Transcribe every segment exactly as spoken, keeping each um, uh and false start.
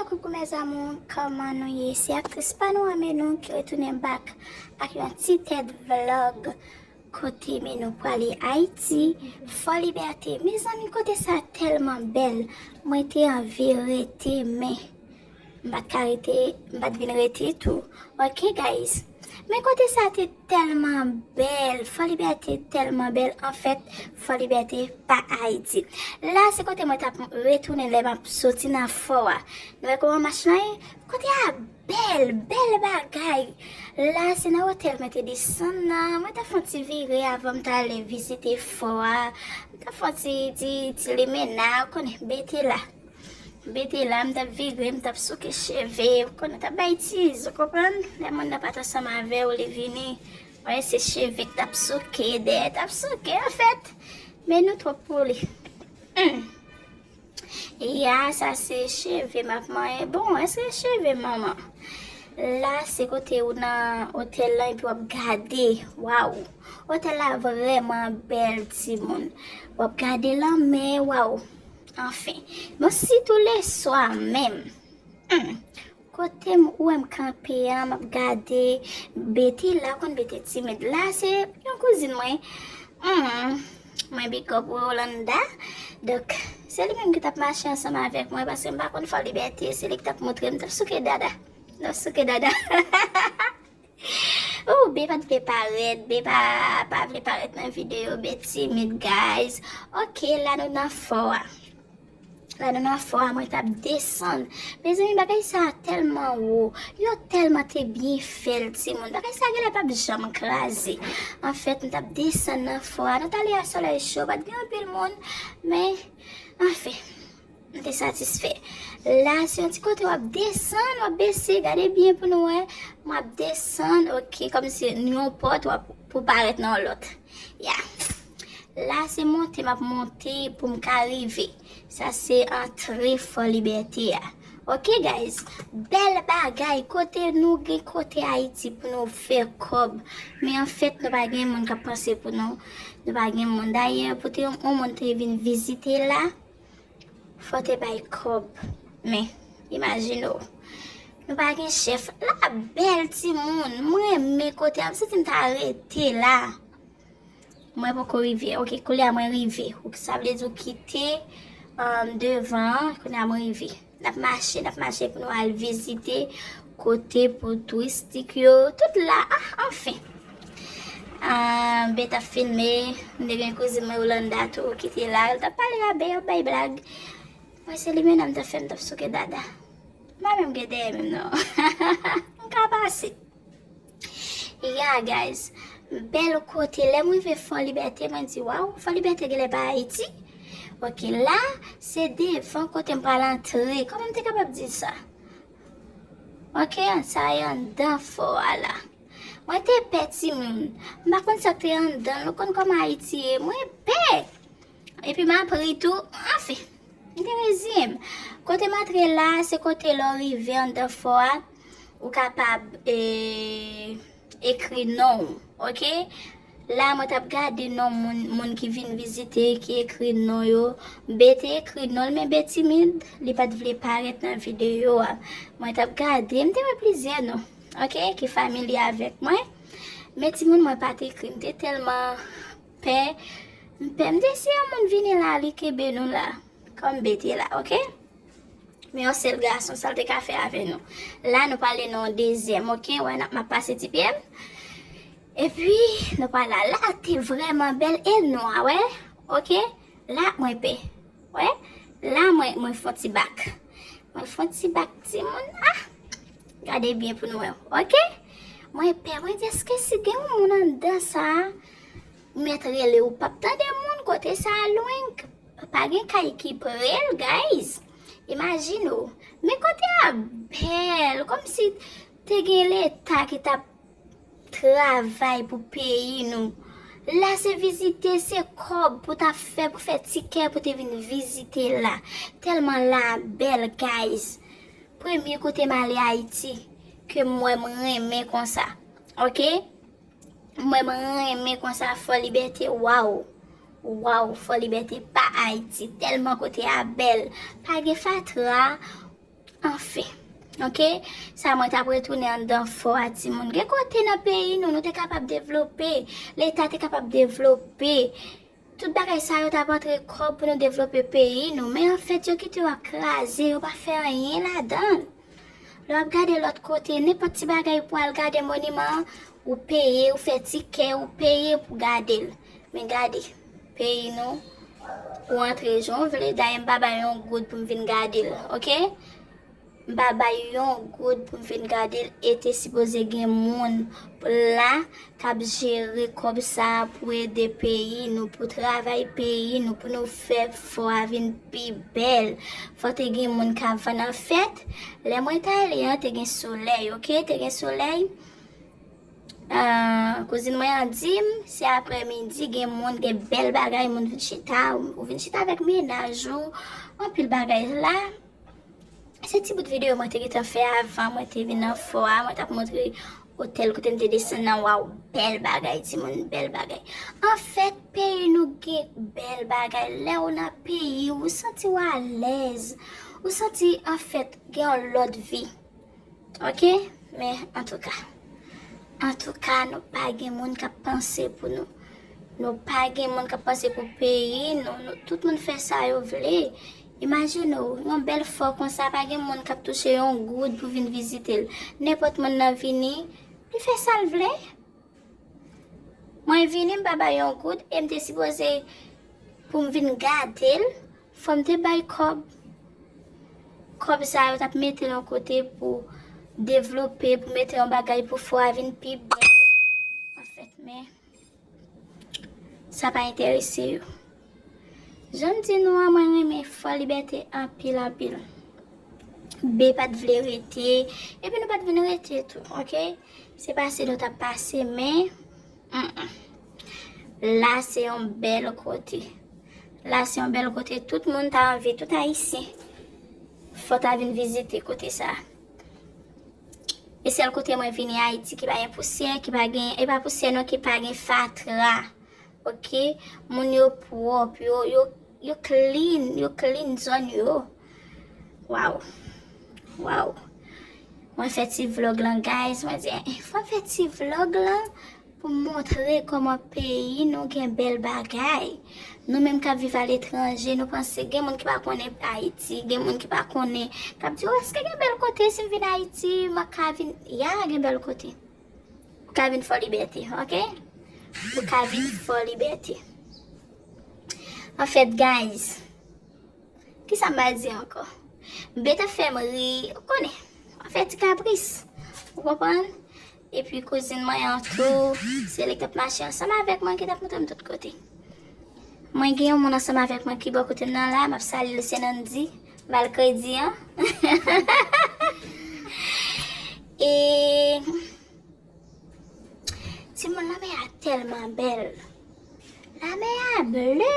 Coucou mes amours, kòman nou ye? Se aktris pa nou Amenou ki retounen back ak yon ti tèt vlog kote men nou prale Ayiti, Fò Libète. Mezanmi, kote sa tèlman bèl. Mwen te anvi rete, men m pa t ka rete, m pa t vin rete tou. Ok, guys. Men kote sa te tèlman bèl. Fò Libète tèlman bèl. Anfèt, Fò Libète pa Ayiti. La, se kote mwen t ap retounen lè m ap soti nan fò a. Nou wè kòman mach lan ye? Kote a bèl, bèl bagay. La, se nan otèl mwen te desann nan. Mwen t ap fè yon ti vire avan m t ale vizite fò a. M t ap fè yon ti, ti, ti limena, ou konnen, bete la. Bete la, m t ap vire, m t ap souke cheve, ou konnen, t ap bay tiz, ou konprann? Lè moun nan pa t ansanm avè w, li vini, wè, se cheve k t ap souke, dèyè t ap souke, anfèt, men nou twòp pou li. Hmm. Ya, sa se cheve m ap manyen. Bon, èske cheve manman? La, se kote ou nan otèl lan epi w ap gade. Waw! Otèl la vrèman bèl, timoun. W ap gade lanmè, waw! Anfen. Bon, sitou leswa menm. Hmm. Kote m, ou wè m kanpe a, m ap gade bete la, konn bete timid. La, se yon kouzin mwen. Hmm. Mwen big up Rolanda. Donk, se li menm ki t ap mache ansanm avèk mwen, paske m pa konn Fò Libète, se li ki t ap montre m, m t ap souke dada. M t ap souke dada. Oh, Be pa t vle parèt, Be pa, pa vle parèt nan videyo, Be timid, guys. Ok, la nou nan fò a. La nou nan fò a, mwen t ap desann. Mezanmi, bagay sa a tèlman wo. Yo tèlman te byen fè l, timoun. Bagay sa a genlè p ap janm kraze. Anfèt, m t ap desann nan fò a. Nou t ale a solèy cho, pa t gen anpil moun. Men, anfen, m te satisfè. La, se yon ti kote w ap desann, w ap bese, gade byen pou nou wè. M ap desann, ok, kòmsi yon pòt w ap pou parèt nan yon lòt. Ya. La, se monte m ap monte pou m ka rive. Sa se antre Fò Libète a. Ok, guys. Bèl bagay. Kote nou gen kote Ayiti pou nou fè kòb. Men anfèt, nou pa gen moun k ap panse pou nou. Nou pa gen moun. Dayè, pou te yon, yon moun te vin vizite la, fò te bay kòb. Men, imajine w. Nou pa gen chèf. La bèl, timoun. Mwen renmen kote a. M santi m ta rete la. Mwen poko rive. Ok, kounye a mwen rive. Ou, sa vle di ou kite, um, devan an, kounye a mwen rive. N ap mache, n ap mache pou nou al vizite kote pou touristik yo. Tout la, ah, anfen. Ah, Be t ap filme, m te gen kouzin mwen Rolanda tou ki te la. L t ap pale a Be, y ap bay blag. Mwen se limena m t ap fè, m t ap souke dada. M pa menm gen dèyè menm non. M ka pase. Ya, guys. Bèl kote. Lè m rive Fò Libète, mwen di, waw, Fò Libète genlè pa Ayiti. Ok, la, se devan kote m pral antre. Kòman m te kapab di sa? Ok, sa e anndan fò a la. Mwen te pè, timoun. M pa konn sa k te anndan l. Nou konn kòman Ayiti ye. Mwen pè. Epi m ap ri tou. Anfen, m te reziye m. Kote m antre la, se kote lè w rive anndan fò a, ou kapab, e, ekri non w, ok? La, mwen t ap gade non moun, moun ki vin vizite, ki ekri non yo. Be te ekri non l, men Be timid, li pa t vle parèt nan videyo a. Mwen t ap gade, m te wè plizyè non, ok, ki familye avèk mwen. Men timoun, mwen pa t ekri, m te tèlman pè. M pè, m di si yon moun vini la, li kenbe nou la. Kòm Be te la, ok? Men yon sèl gason, sa l te ka fè avè nou. La, nou pale nan yon dezyèm, ok? Wè, n ap, m ap pase ti pye m. Epi, nou pale la. La te vrèman bèl e nwa, wè? Ok? La, mwen pè. Wè? La, mwen, mwen fè yon ti bak. Mwen fè yon ti bak, timoun. Ah! Gade byen pou nou wè, ok? Mwen pè, mwen di, èske si gen yon moun anndan sa a, mèt rele ou p ap tande moun, kote sa a lwen, pa gen kay ki pre l, guys. Imajine w. Men kote a bèl, kòmsi te gen Leta ki t ap travay pou peyi nou. La se vizite, se kòb pou ta fè, pou fè tikè pou te vin vizite la. Tèlman la bèl, guys. Premye kote m ale Ayiti ke m wè m renmen konsa. Ok? M wè m renmen konsa Fò Libète, waw. Waw, Fò Libète pa Ayiti. Tèlman kote a bèl. Pa gen fatra. Anfen, ok? Sa mwen t ap retounen anndan fò a timoun. Gen kote nan peyi nou, nou te kapab devlope. Leta te kapab devlope. Tout bagay sa yo t ap antre kòb pou nou devlope peyi nou. Men anfèt, yo kite yo ap kraze, yo pa fè anyen ladan l. Lè w ap gade lòt kote, nenpòt ti bagay pou al gade moniman an, ou peye, ou fè tikè, ou peye pou gade l. Men gade, peyi nou, ou antre jan w vle, dayè m pa bay yon goud pou m vin gade l, ok? M pa bay yon goud pou m vin gade l, e te sipoze gen moun la k ap jere kòb sa a pou ede peyi nou, pou travay peyi nou, pou nou fè fò a vin pi bèl. Fò te gen moun k ap vann. Anfèt, lè mwen t ale an, te gen solèy, ok? Te gen solèy. Ah, kouzin mwen an di m, se aprèmidi, gen moun, gen bèl bagay, moun vin chita, ou, ou vin chita avèk mennaj ou, anpil bagay la. Se ti bout videyo mwen te gentan fè avan mwen te vin nan fò a, mwen t ap montre otèl kote m te desann nan. Waw, bèl bagay, timoun, bèl bagay. Anfèt, peyi nou gen bèl bagay. Lè ou nan peyi w, ou santi w alèz. Ou santi, anfèt, gen yon lòt vi. Ok? Men, antouka. Antouka, nou pa gen moun k ap panse pou nou. Nou pa gen moun k ap panse pou peyi nou. Nou, tout moun fè sa yo vle. Imajine w, yon bèl fò konsa, pa gen moun k ap touche yon goud pou vin vizite l. Nenpòt moun nan vini, li fè sa l vle. Mwen vini, m pa bay yon goud, e m te sipoze pou m vin gade l, fò m te bay kòb. Kòb sa yo t ap mete l yon kote pou devlope, pou mete yon bagay pou fò a vin pi bèl. Anfèt, men, sa pa enterese yo. Jan m di nou an, mwen renmen Fò Libète anpil, anpil. B pa t vle rete, epi nou pa t vin rete tou, ok? Se pase nou t ap pase, men, mm, mm. La se yon bèl kote. La se yon bèl kote. Tout moun ta anvi, tout Ayisyen. Fò ta vin vizite kote sa. E sèl kote mwen vini Ayiti ki pa gen pousyè, ki pa gen, e pa pousyè non, ki pa gen fatra. Ok? Moun yo pwòp, yo, yo, yo clean, yo clean zòn yo. Waw. Waw. Mwen fè ti vlog lan, guys. Mwen di, eh, fò m fè ti vlog lan pou m montre kòman peyi nou gen bèl bagay. Nou menm k ap viv aletranje, nou panse gen moun ki pa konnen Ayiti, gen moun ki pa konnen, k ap di, oh, èske gen bèl kote si m vin Ayiti, m ka vin, ya, gen bèl kote. Ou ka vin Fò Libète, ok? Ou ka vin Fò Libète. Anfèt, guys, kisa m a di ankò? Beta fè m ri, ou konnen, m ap fè ti kapris, ou konprann? Epi kouzin mwen an tou, se li k t ap mache ansanm avèk mwen, ki t ap montre m tout kote. Mwen gen yon moun ansanm avèk mwen ki bò kote m nan la, m ap salye l, se Nandy, malkredi an. E timoun, lanmè a tèlman bèl. Lanmè a ble,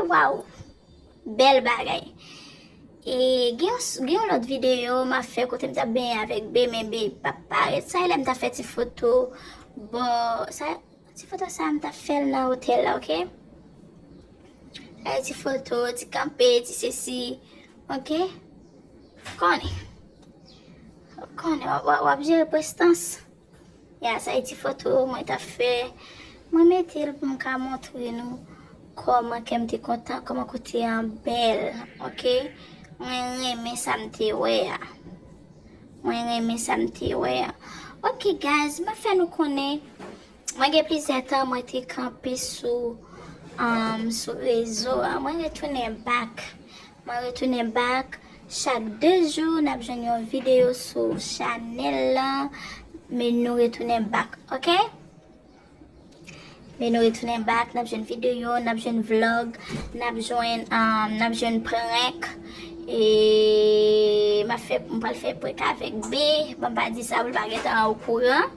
waw. Bèl bagay. E gen yon, gen yon lòt videyo m ap fè kote m t ap benyen avèk B, men B p ap parèt. Sa e lè m t ap fè ti foto bò, sa, ti foto sa m t ap fè l nan otèl la, ok? Sa e ti foto, ti kanpe, ti sesi, ok? Konnen. Konnen, w ap, w ap, w ap jere prestans. Ya, sa e ti foto mwen t ap fè. Mwen mete l pou m ka montre nou kòman kè m te kontan, kòman kote an bèl, ok? Mwen renmen sa m te wè a. Mwen renmen sa m te wè a. Ok, guys, m ap fè nou konnen, mwen gen plizyè tan mwen te kanpe sou, um, sou rezo a. Mwen retounen back. Mwen retounen back. Chak de jou, n ap jwenn yon videyo sou chanèl lan. Men nou retounen back, ok? Men nou retounen back, n ap jwenn videyo, n ap jwenn vlog, n ap jwenn, um, n ap jwenn prank. E m ap fè, m pral fè prank avèk B. Bon, m pa di sa pou l pa gentan okouran.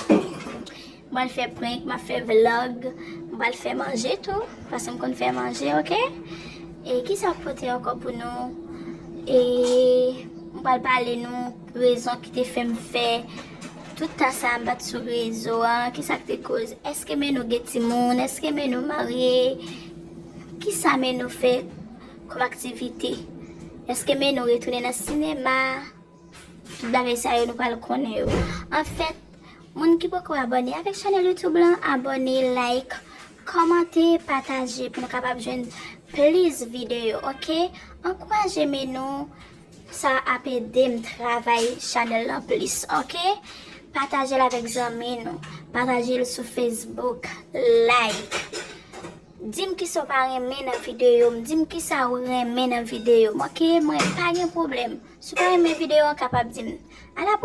M pral fè prank, m ap fè vlog, m pral fè manje tou, paske m konn fè manje, ok? E kisa w pote ankò pou nou? E m pral pale nou rezon ki te fè m fè tout tan sa a m pa t sou rezo a, kisa k te koz? Èske men nou gen timoun? Èske men nou marye? Kisa men nou fè kòm aktivite? Èske men nou retounen nan sinema? Tout bagay sa yo nou pral konnen yo. Anfèt, moun ki poko abòne avèk chanèl YouTube lan, abòne, like, kòmante, pataje pou nou kapab jwenn plis videyo, oke? Ankouraje men nou, sa ap ede m travay chanèl lan plis, oke? Pataje l avèk zanmi nou, pataje l sou Facebook, like. Di m kisa w pa renmen nan videyo m, di m kisa w renmen nan videyo m, oke? Mwen pa gen pwoblèm. Si w pa renmen videyo an, kapab di m. A la